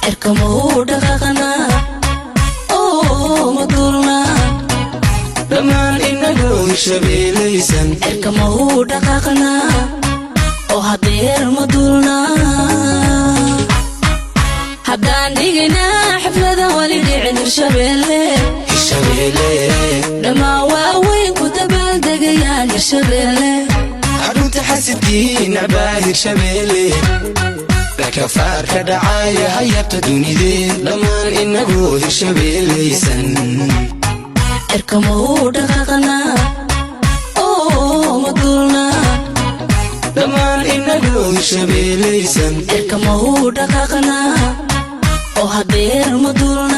Cirka ma uu dhaqaaqnaa oo ma duulnaa? Dhammaan inagoo Hirshabeelaysan. Cirka ma uu dhaqaaqnaa oo hadeer ma duulnaa? Haddaan dhiginaa xafladan wali dhicin Hirshabeelle. Hirshabeelle. Dhammaan waaweyn ku dabaaldegayaan Hirshabeelle. Xarunta xasidkii nacbaa Hirshabeelle, dhakafaarka dhacaya hayabta dunidee, dhammaan inagoo Hirshabeelaysan. Cirka ma uu dhaqaaqnaa oo ma duulnaa? Dhammaan inagoo Hirshabeelaysan. Cirka ma uu dhaqaaqnaa oo hadeer ma duulnaa?